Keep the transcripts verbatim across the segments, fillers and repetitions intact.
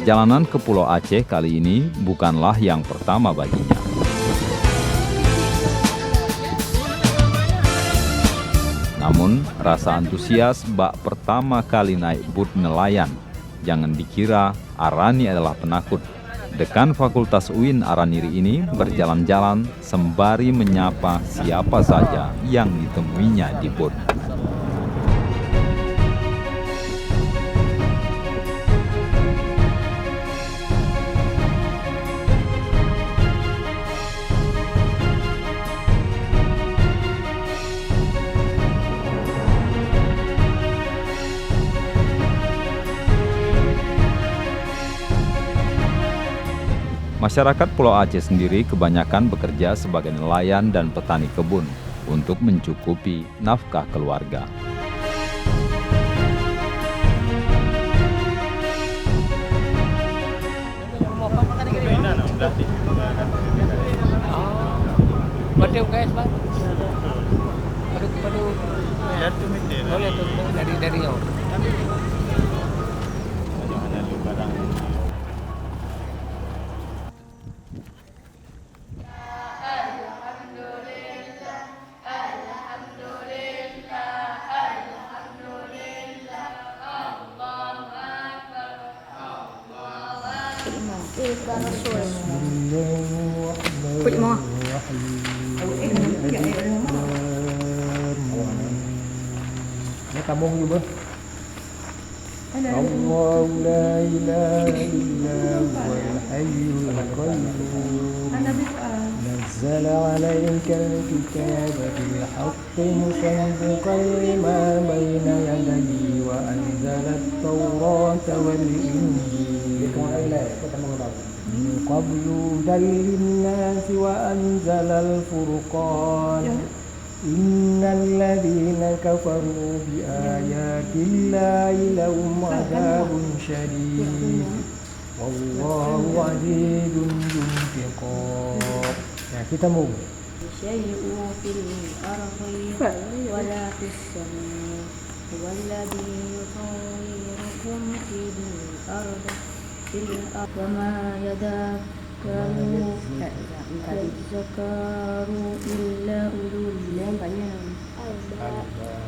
Perjalanan ke Pulo Aceh kali ini bukanlah yang pertama baginya. Namun, rasa antusias bak pertama kali naik bot nelayan, jangan dikira Arani adalah penakut. Dekan Fakultas UIN Araniri ini berjalan-jalan sembari menyapa siapa saja yang ditemuinya di bot. Masyarakat Pulo Aceh sendiri kebanyakan bekerja sebagai nelayan dan petani kebun untuk mencukupi nafkah keluarga. Bismillahirrahmanirrahim. Ini kamu juga. الله لا إله إلا هو الحي القيوم. نزل عليك الكتاب بالحق مصدقا لما بين يديه وأنزل التوراة والإنجيل من قبل هدى للناس وأنزل الفرقان إن الذين كفروا بآيات الله لهم عذاب شديد والله عزيز ذو انتقام. Ya, kita mau. شيء في الأرض ولا في السماء هو الذي يصوركم في الأرض في الأرض وما يذكر يذكر إلا أولو الألباب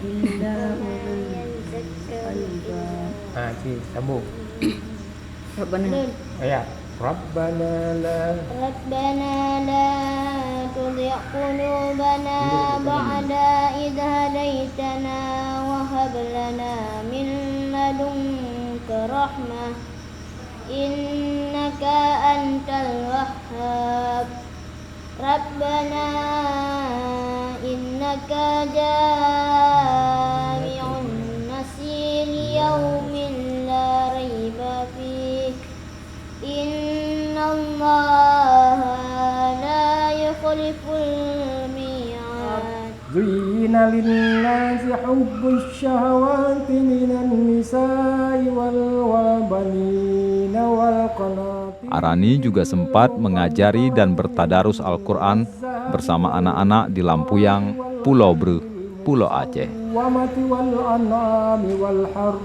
إلا أولو الألباب. Ha, cik, sambung. Rabbana. Ya. Rabbana la ربنا لا تزغ قلوبنا بعد إذ هديتنا وهب لنا من لدنك رحمة إنك أنت الوهاب. ربنا إنك جامع الناس ليوم لا ريب فيه إن الله لا يخلف الميعاد. زين للناس حب الشهوات من النساء والبنين والقناطير Arani juga sempat mengajari dan bertadarus Al-Quran bersama anak-anak di Lampuyang, Pulo Breuh, Pulo Aceh. والأنعام والحرث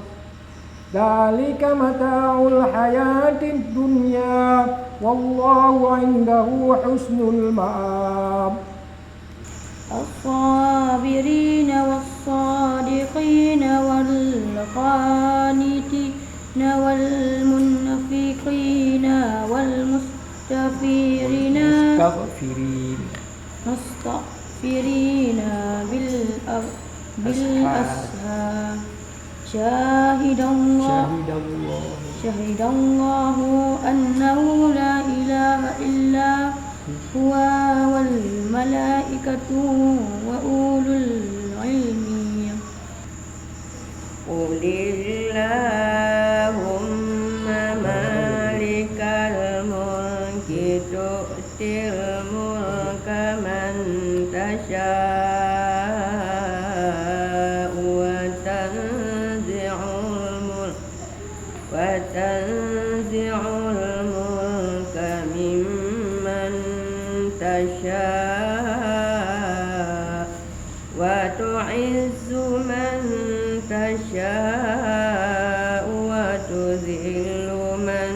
ذلك متاع الحياة الدنيا والله عنده حسن المآب. الصابرين والصادقين والقانتين والمنفقين والمستغفرين مستغفرين. مستغفرين بالأ-، أسحار. بالأسحار. شهد الله، شهد الله. شهد الله أنه لا إله إلا هو والملائكة وأولو العلم. قل اللهم مالك الملك تؤتي الملك من تشاء وتنزع الملك وتنزع الملك ممن تشاء وتعز من تشاء وتذل من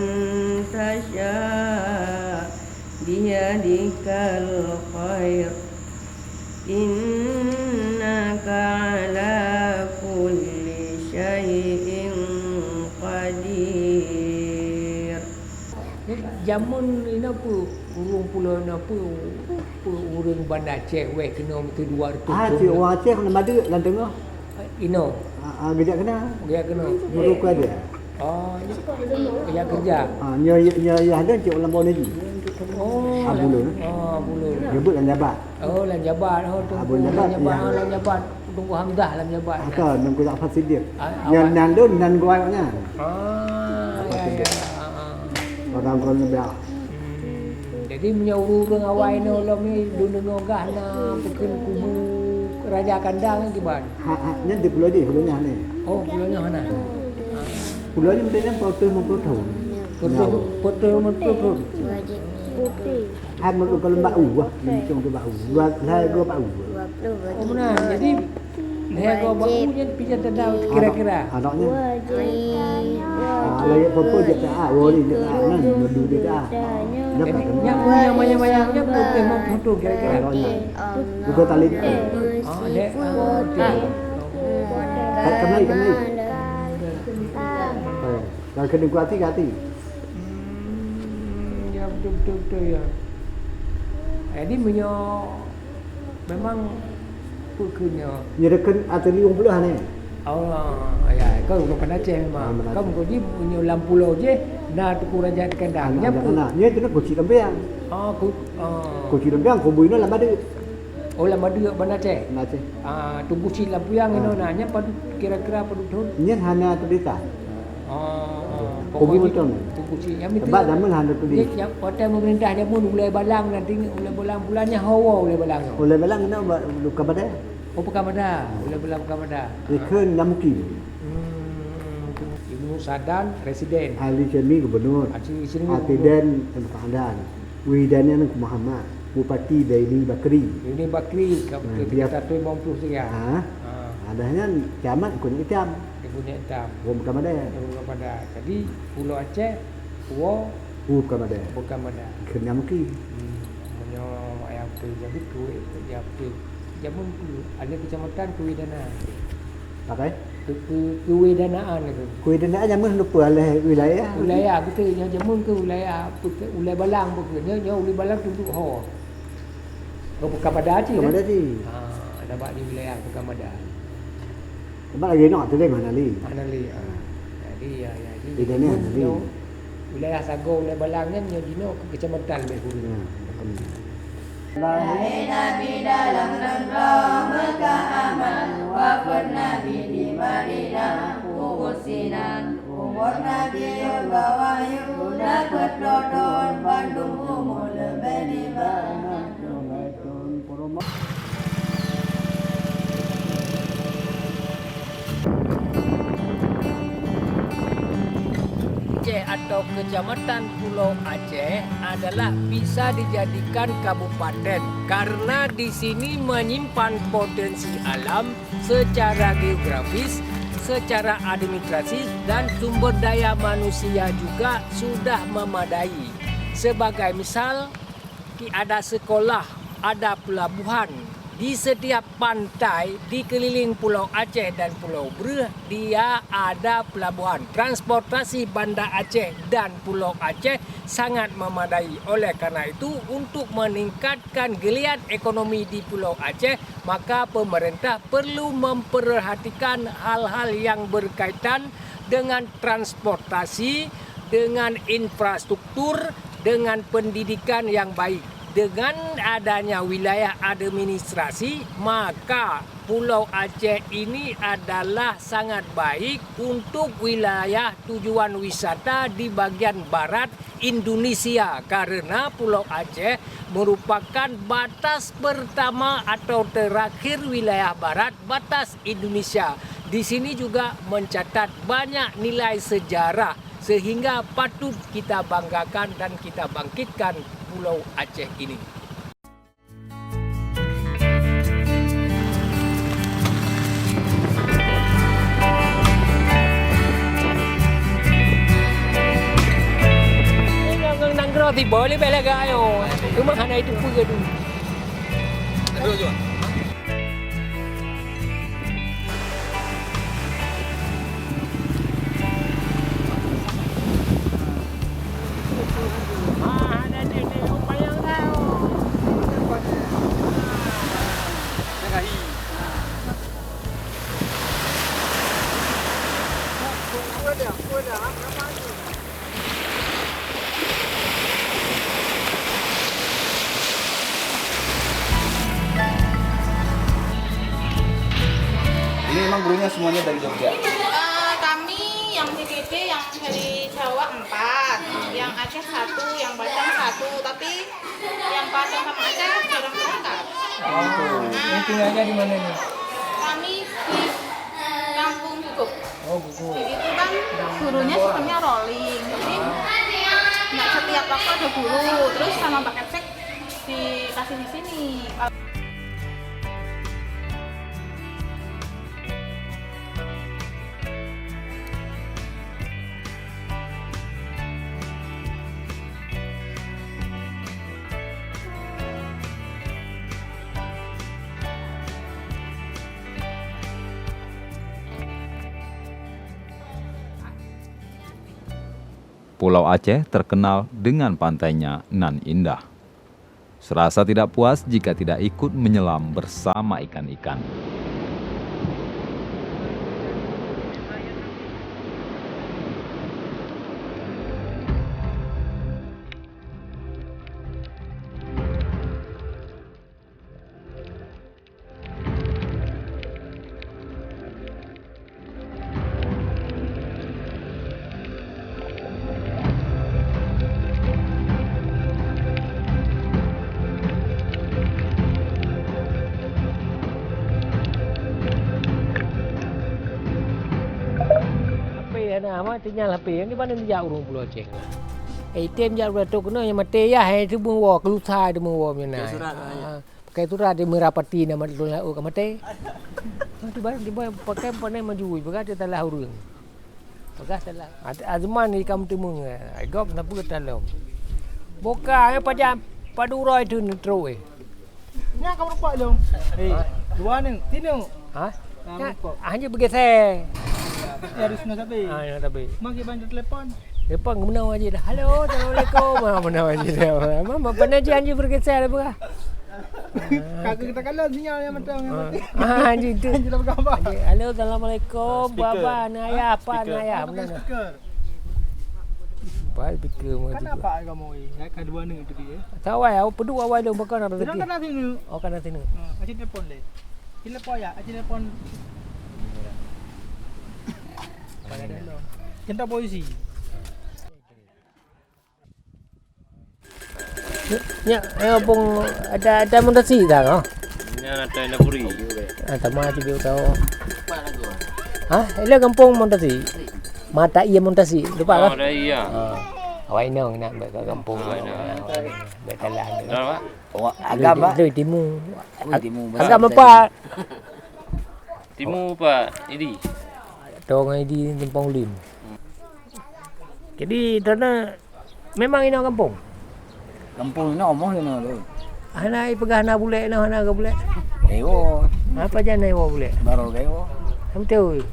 بيدك الخير إنك على كل شيء قدير. Jameun inoe peue ureuëng pulo inoe peue, peue ureuëng Banda Aceh wéh keunoe meuteudua reutôh Ah, thon. Cik, ureuëng Aceh lam badeuk lam teungoh. Inoe. Ah, ah, geujak keunoe. Geujak keunoe. Meurukah dia. Oh, ya kerja. Ah, nyoe, nyoe ya ada cik ulang bau lagi. Oh, Abulon. Oh, Abulon. Nyebut lam jabat. Oh, lam jabat. Oh, Abulon Teungku jabat, lam jabat. Ya. Oh, lam jabat. Teungku Hamzah lam jabat. Aka Teungku Ja'far Siddiq. Ah, nyan awak. Nan dun nan gua nyan. Ah, Apa ya, tu ya. dia? Ah, ah. Orang kon lebah. Hmm, jadi meunyoe ureuëng awai nyoe lom ni dun deungoe gah na peukeuh kubu Raja Kandang kiban. Ha, ha, nyan di pulo jih, pulo nyan ni. Oh, pulo nyoe hana. Pulo nyoe mungkin nyan peuet puluh lima puluh tahun. Peuet puluh, peuet puluh lima puluh tahun. Hai, meunurot kalau bak u, wah, bincang tu bak u. Dua, lah, dua bak u. Oh, benar. Jadi, lhèe go bak u nyan pih tanda kira-kira. Anaknya. Ah, lagi apa-apa je tak, ah, wali je tak, nan, madu je tak. Dah. Jadi, tak nyan pun yang mayang-mayang nyan putih mau foto kira-kira. Anaknya. Bukan tali. Ah, dek. Ah, okey. Kat kemai, kemai. Eh, dan kena kuati, kuati. Hmm, ya, betul, betul, betul, ya. Jadi, meunyoe memang peue keuh nyoe? Nyoe reken ateueh limong puluh ni. Oh, ya, kau bukan Aceh memang. Ah, betul. Kau mengko jih meunyoe lam pulo jih, na Teungku Raja Kandang. Nyan pun. Nyan tu kuci lampiang. Oh, ku-, oh. Kuci lampiang, kubu inoe lam badeuk. Oh, lam Madura, Banda Aceh? Banda Aceh. Ah, Teungku Chik Lampiang inoe na, nyan padub, kira-kira padub thon? Nyan hana teudeita. Oh, oh. Kubu pokok jih beutôi. Teungku Chik. Nyang Sebab penting, zaman hana teudeita. Nyang watèe memerintah jameun Ulèe Balang nanti, Ulèe Balang bulan nyan hawa Ulèe Balang. Ulèe Balang keunoe ba-, Pekan Bada. Oh, Pekan Bada. Ulèe Balang Pekan Bada. Ikheun Nyamukim. Hmm, Ibnu Sadan, Residen. Ali Syami, Gubernur. Ali Syami, Gubernur. Atiden, Pekan Bada. Wihdan nyan Muhammad, Bupati Zaini Bakri. Zaini Bakri, ka beutôi, dia tiga ratus lima puluh sekian. Ha. Ha. Dah nyan camat Kunyit Itam. Di Kunyit Itam. Rom Kamada. Rom Kamada. Jadi, Pulo Aceh, Pulo Rom Kamada. Rom Kamada. Keunyam ki. Hmm. Meunyoe ayah beutôi, jadi kuweh, ya beutôi. Jameun tu, ada kecamatan Kuweh Dana. Pakai? Ke, ke, kewedanaan itu. Kewedanaan jameun lupa leh wilayah. Wilayah, betul. Yang jameun ke wilayah, apa ke, Ulai Balang apa ke. Nya, nya Ulai Balang tunduk ho. Oh, Pekan Bada cit, Pekan Bada cit. Ha, ada bak di wilayah Pekan Bada. Tempat lagi nak tu deh, Manali. Manali, ha. Jadi, ya, ya, jadi, Di Daniel, jameun Manali. Nyo, wilayah Sago, Ulai Balang nyan, nyo jinoe ke kecamatan lebih kurang. Ya, betul. Lahé Nabi dalam nanggroe Meukah aman, wafeuet Nabi di Madinah, Uhud Sinan. Umur Nabi yoh geuwahyu, na peuet ploh thon, bandum umur leubeh nibak. Aceh atau Kecamatan Pulo Aceh adalah bisa dijadikan kabupaten karena di sini menyimpan potensi alam secara geografis, secara administrasi, dan sumber daya manusia juga sudah memadai. Sebagai misal, Ki ada sekolah, ada pelabuhan. Di setiap pantai di keliling Pulau Aceh dan Pulau Breueh, dia ada pelabuhan. Transportasi Banda Aceh dan Pulau Aceh sangat memadai. Oleh karena itu, untuk meningkatkan geliat ekonomi di Pulau Aceh, maka pemerintah perlu memperhatikan hal-hal yang berkaitan dengan transportasi, dengan infrastruktur, dengan pendidikan yang baik. Dengan adanya wilayah administrasi, maka Pulau Aceh ini adalah sangat baik untuk wilayah tujuan wisata di bagian barat Indonesia, karena Pulau Aceh merupakan batas pertama atau terakhir wilayah barat batas Indonesia. Di sini juga mencatat banyak nilai sejarah sehingga patut kita banggakan dan kita bangkitkan Pulau Aceh ini. Nanggroe Tiba leubeh lagak nyoe. Teuma hana itu peue tu. Ini memang gurunya semuanya dari Jogja? Eh, kami yang P T T, yang dari Jawa empat, yang Aceh satu, yang Batam satu, tapi yang Padang sama Aceh jarang berangkat. Oh, gitu. Ini tinggalnya di mana nih? Kami di Kampung Gugup. Oh, Gugup. Jadi itu kan gurunya sistemnya rolling, jadi nggak setiap waktu ada guru, terus sama Pak Kepsek dikasih di sini. Pulau Aceh terkenal dengan pantainya nan indah. Serasa tidak puas jika tidak ikut menyelam bersama ikan-ikan. H P hana, ma tinggal H P. Yang di mana dijak ureueng Pulo Aceh? Eh, item jak uroe tu keunoe nyang maté yah, eh, tu meuwoe, keulusa tu meuwoe meunan. Cek surat, ah, ya. Ah. Pakai surat di Merapati nama tulah ka maté. Tiba, tiba pakai pandai maju, peugah dia salah ureueng. Peugah salah. Ad-, Azman di kampung timur, eh, gob na peue talom. Boka, eh, pajak padu uroe tu neutro, eh. Nyan ka meureumpok lom. Eh, dua neuk, tineuk. Ha? Nah, meureumpok. Hanya bergeser. Ya, harus nak sampai. Ah, nak sampai. Mari bantu telepon. Telepon ke menang aja dah. "Halo, assalamualaikum." Ah, menang aja dah. Mama, pernah je anjing bergeser apa? Kagak kita kalah sinyal yang macam yang mati. Ah, anjing tu. Anjing dah bergambar. Anjing, "Halo, assalamualaikum." Speaker. Baba, anak ayah, apa anak ayah? Speaker. Benar. Apa speaker mati tu? Kenapa kamu, eh? Kan dua ni tu dia. Tahu ai, aku pedu awal dia bukan apa. Sedang kena sini. Oh, kena sini. Ha, aja telepon deh. Telepon ya, aja telepon. Pada dah lo. Cinta polisi. Nyak, eh, abang ada, ada mutasi dah, ha? Nyan ada yang dapuri. Ah, sama aja dia tahu. Ha? Ila kampung mutasi. Mata iya mutasi. Lupa lah. Oh, ada iya. Ha. Awak inong nak bak kampung. Oh, inong. Bak talan. Dah, Pak? Awak agam, Pak? Timu. Oh, timu. Agam apa? Timu, Pak. Idi. Tong Idi Tempong Lim. Jadi, tana memang inoe kampung? Kampung inoe, moh inoe tu. Hana ipeugah na bulek inoe, hana ka bulek? Ewo. Apa jan na iwo bulek? Baru ka iwo. Betul.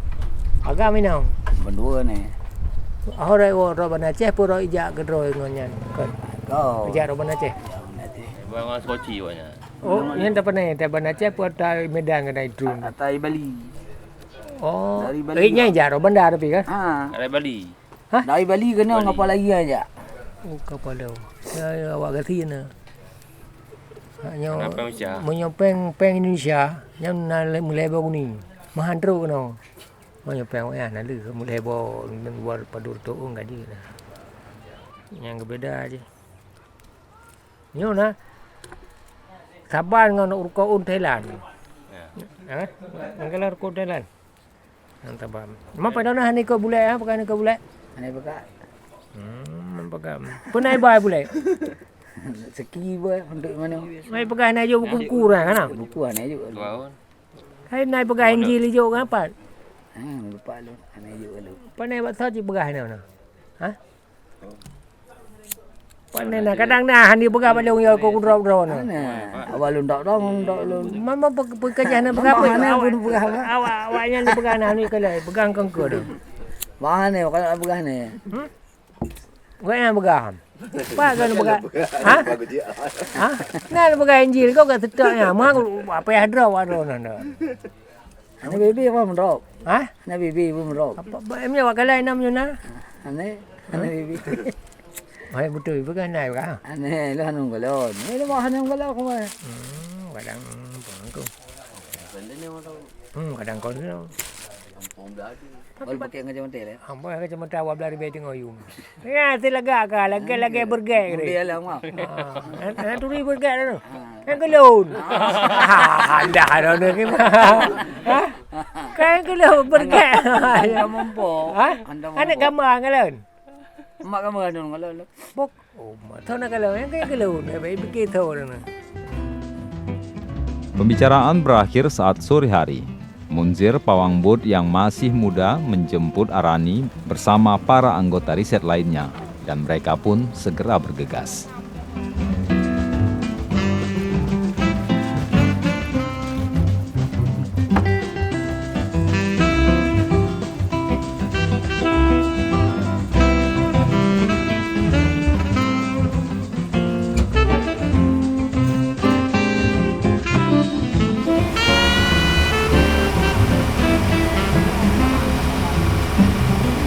Agam inoe? Berdua ni. Aho rai wo ro Banda Aceh, pun ro ijak keudroe ngon nyan. Kon. Kau. Ijak ro Banda Aceh. Ijak Banda Aceh. Buat orang skoci awaknya. Oh, nyan tak pernah, tak Banda Aceh, pun tak Medan kena itu. Atai Bali. Oh, dari Bali. Eh, nyan ijak ro Banda tapi kan? Ha. Dari Bali. Hah? Dari Bali kena ngapa lagi aja? Oh, kapal dah. Ya, ya, awak gasi na. Hanya meunyoe peng, peng Indonesia, nyan na le-, mulai bak uni. Mahan trok kena. Meunyoe peng awak nyan na le mulai bak luar padur tu gaji na. Nyang beubeda je. Nyoe na. Saban ngon rukoun Thailand. Ya. Ha? Ngon rukoun Thailand. Nang tabam. Memang pada na hana ikot bulek, ha? Bukan ikot bulek. Hana ikot. Hmm, peugah. Pernah ibai bulek? Seki buat untuk mana? Mai peugah na juk buku-buku dah, kan? Buku hana juk. Dua tahun. Hai na peugah Injil juk kan, Pat? Ha, lupa lu. Hana juk lu. Pernah buat saja peugah na, na. Ha? Pane na, kadang na hana peugah bak lôn, ya, keu droe-droe na. Ana, awak lôn dok dong, dok lôn. Mama pe-, peukajah na peugah apa? Mama hana pun peugah apa. Awak, awak nyan peugah na ni kala, peugah kongko tu. Mana awak peugah ni? Hmm? Awak nyan peugah. Apa kan peugah? Ha? Ha? Na peugah Injil kau kat setok nya. Mah apa ya droe awak droe na. Hana bibi apa meurok? Hah? Hana bibi ibu meurok. Apa, ba-, em nyoe awak galai nam nyoe na? Hana, hana bibi. Hai beutôi, peugah hana ka? Hana, lôn hana galon. Ni lôn hana galon kau. Hmm, kadang, hmm, pangku. Hmm, kadang kau tu. Kalau pakai kacamata le. Hamba kacamata awak belah ribet tengok yum. Ya, si lagak ka, lagak-lagak bergek ni. Dia lah, Mak. Ah, eh, eh, turi bergek tu. Ah. Kan kelun. Ah. Ah, dah ada ni. Ha? Kan kelun bergek. Anda mampu. Ha? Anda mampu. Anak gambar kan lain? Mak gambar tu kalau. Bok. Oh, mak tahu nak kalau yang kayak kelun, ya, baik fikir tahu dah. Pembicaraan berakhir saat sore hari. Munzir, pawang bot yang masih muda, menjemput Arani bersama para anggota riset lainnya, dan mereka pun segera bergegas.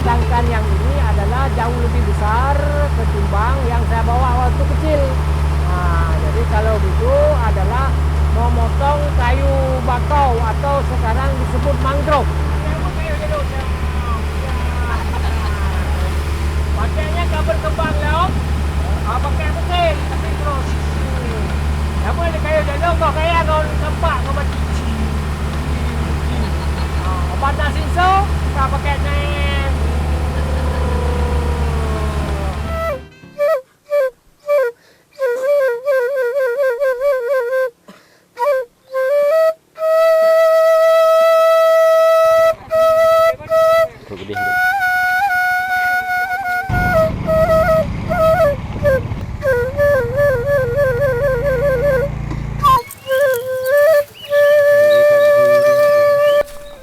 Sedangkan yang ini adalah jauh lebih besar ketimbang yang saya bawa waktu kecil. Nah, jadi kalau gitu adalah memotong kayu bakau atau sekarang disebut mangrove. Pakainya ka berkembang lom, ah, pakai mesin, tapi terus. Namun di kayu jadong kau kaya ngon sempak ngon batu. Ah, obat dah sinso, ka pakai neng.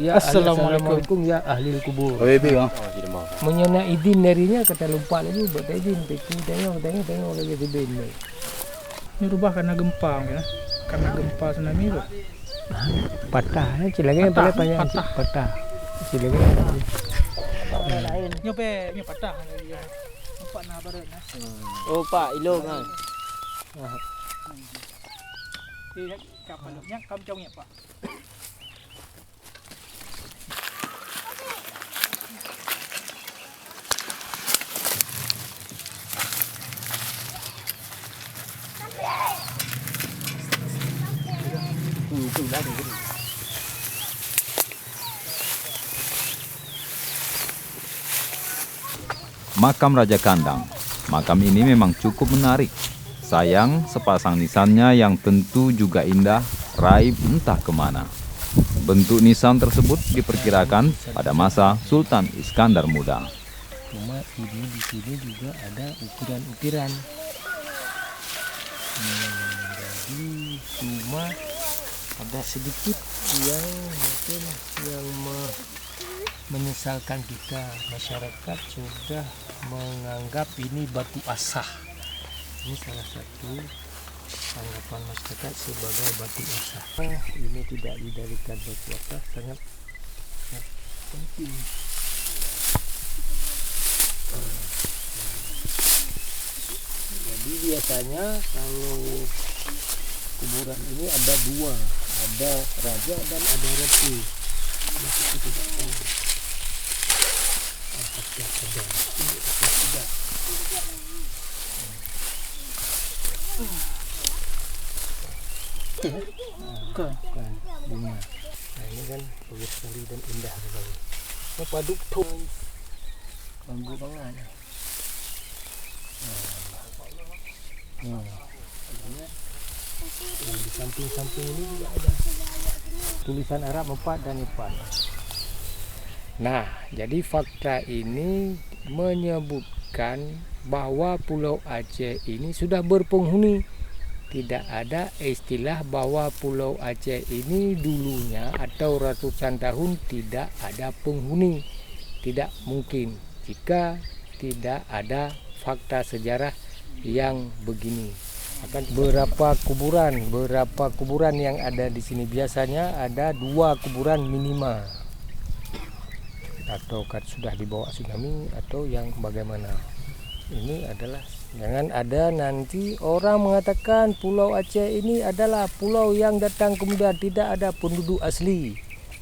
Ya, assalamualaikum. Assalamualaikum, ya ahlil kubur. Oh, ya, bang. Meunyoe na idin dari nya, kata lumpat laju, buat idin, tengok, tengok, tengok, tengok lagi idin ni. Ni rubah karena gempa mungkin, eh. Karena gempa tsunami tu. Patah, eh, cilaka yang paling panjang, patah. Cilaka. Nyoe pe, nyoe patah. Nampak nah barat nah. Oh, Pak, ilong ah. Eh, kapal nyoe, kam cong nyoe, Pak. Makam Raja Kandang. Makam ini memang cukup menarik. Sayang, sepasang nisannya yang tentu juga indah raib entah ke mana. Bentuk nisan tersebut diperkirakan pada masa Sultan Iskandar Muda. Cuma ini di sini juga ada ukiran-ukiran. Hmm, jadi cuma ada sedikit yang mungkin yang me-, menyesalkan kita, masyarakat sudah menganggap ini batu asah. Ini salah satu anggapan masyarakat sebagai batu asah. Ini tidak dijadikan batu asah, sangat, sangat penting. Jadi biasanya kalau kuburan ini ada dua, ada raja dan ada ratu. Tapi kita tidak tahu apakah ada. Ini apakah tidak. Bukan. Bukan. Bunga. Nah, ini kan bagus sekali dan indah sekali. Ini padub tu. Banggu banget. Nah. Nah. Yang di samping-samping ini juga ada. Tulisan Arab empat dan empat. Nah, jadi fakta ini menyebut kan bahwa Pulau Aceh ini sudah berpenghuni. Tidak ada istilah bahwa Pulau Aceh ini dulunya atau ratusan tahun tidak ada penghuni. Tidak mungkin jika tidak ada fakta sejarah yang begini. Akan berapa kuburan, berapa kuburan yang ada di sini? Biasanya ada dua kuburan minimal. Atau kat-, sudah dibawa tsunami atau yang bagaimana. Ini adalah, jangan ada nanti orang mengatakan Pulau Aceh ini adalah pulau yang datang kemudian, tidak ada penduduk asli.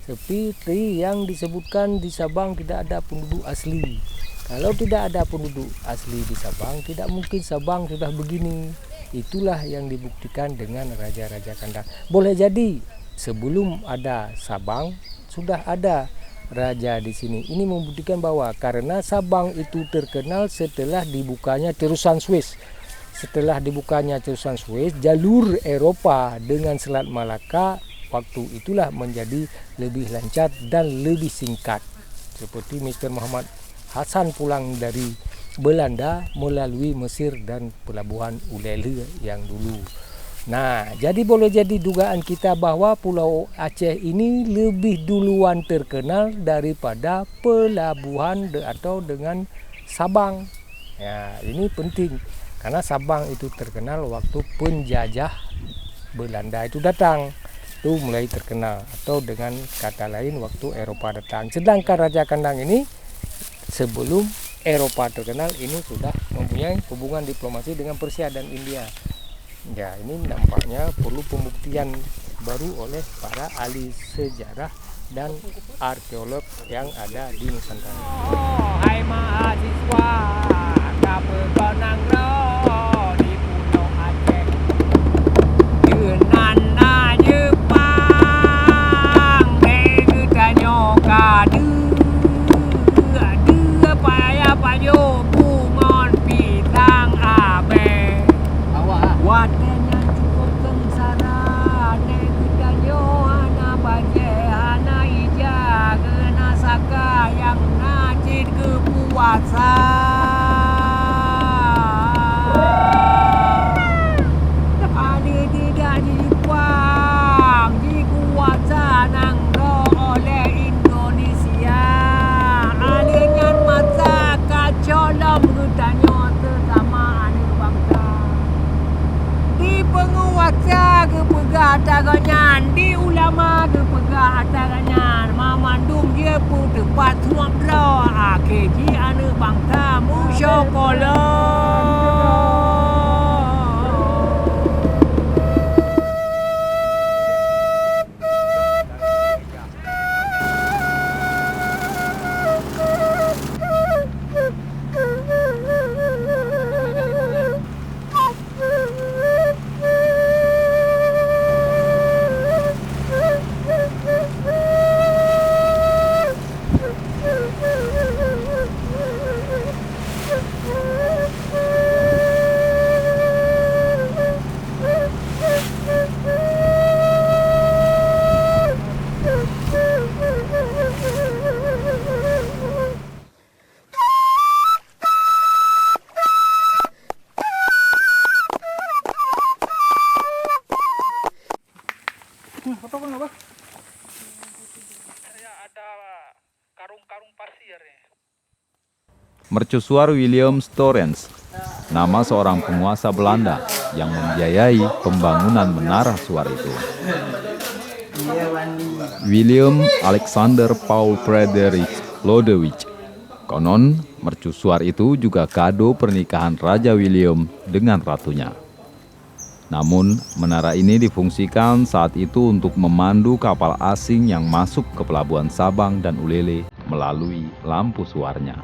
Seperti yang disebutkan di Sabang tidak ada penduduk asli. Kalau tidak ada penduduk asli di Sabang, tidak mungkin Sabang sudah begini. Itulah yang dibuktikan dengan raja-raja kandang. Boleh jadi sebelum ada Sabang, sudah ada raja di sini. Ini membuktikan bahwa karena Sabang itu terkenal setelah dibukanya Terusan Suez. Setelah dibukanya Terusan Suez, jalur Eropa dengan Selat Malaka waktu itulah menjadi lebih lancar dan lebih singkat. Seperti Mister Muhammad Hasan pulang dari Belanda melalui Mesir dan pelabuhan Ulela yang dulu. Nah, jadi boleh jadi dugaan kita bahwa Pulau Aceh ini lebih duluan terkenal daripada pelabuhan de-, atau dengan Sabang. Ya, ini penting karena Sabang itu terkenal waktu penjajah Belanda itu datang. Itu mulai terkenal, atau dengan kata lain waktu Eropa datang. Sedangkan Raja Kandang ini sebelum Eropa terkenal ini sudah mempunyai hubungan diplomasi dengan Persia dan India. Ya, ini nampaknya perlu pembuktian baru oleh para ahli sejarah dan arkeolog yang ada di Nusantara. Hai mahasiswa, ka peugonang droe di Pulo Aceh. Keunan na Jeupang, bèk geutanyoe ka deuek, deuek paya pajoh bungön pisang abèe. Watèe nyan cukôp seungsara, nèk geutanyoe hana bajèe, hana ija, keureuna saka nyang na cit geupuasa. Aneuk tidak jijuang, jikuasa nanggroe oleh Indonesia. Aneuk nyan masa ka colom geutanyoe seusama aneuk bansa. Di peunguasa geupeugah ata geuh nyan, di ulama geupeugah ata geuh nyan, mamandum jeuet peuteupat suab droe, akhé jih aneuk bansa meusyokolo. Ada karung-karung pasir ni. Mercusuar William Storrens, nama seorang penguasa Belanda yang membiayai pembangunan menara suar itu. William Alexander Paul Frederick Lodewijk. Konon, mercusuar itu juga kado pernikahan Raja William dengan ratunya. Namun, menara ini difungsikan saat itu untuk memandu kapal asing yang masuk ke pelabuhan Sabang dan Ulela melalui lampu suarnya.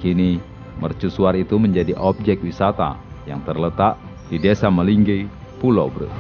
Kini, mercusuar itu menjadi objek wisata yang terletak di Desa Melinggé, Pulo Breueh.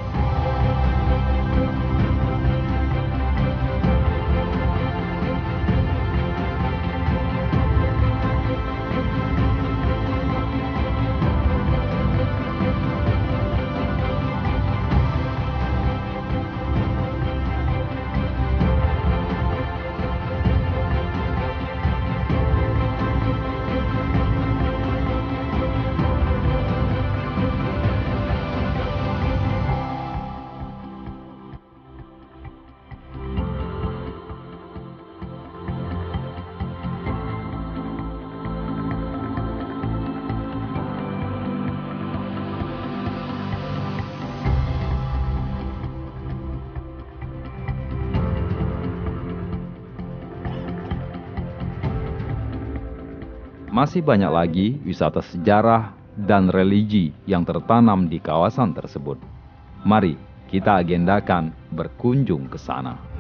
Masih banyak lagi wisata sejarah dan religi yang tertanam di kawasan tersebut. Mari kita agendakan berkunjung ke sana.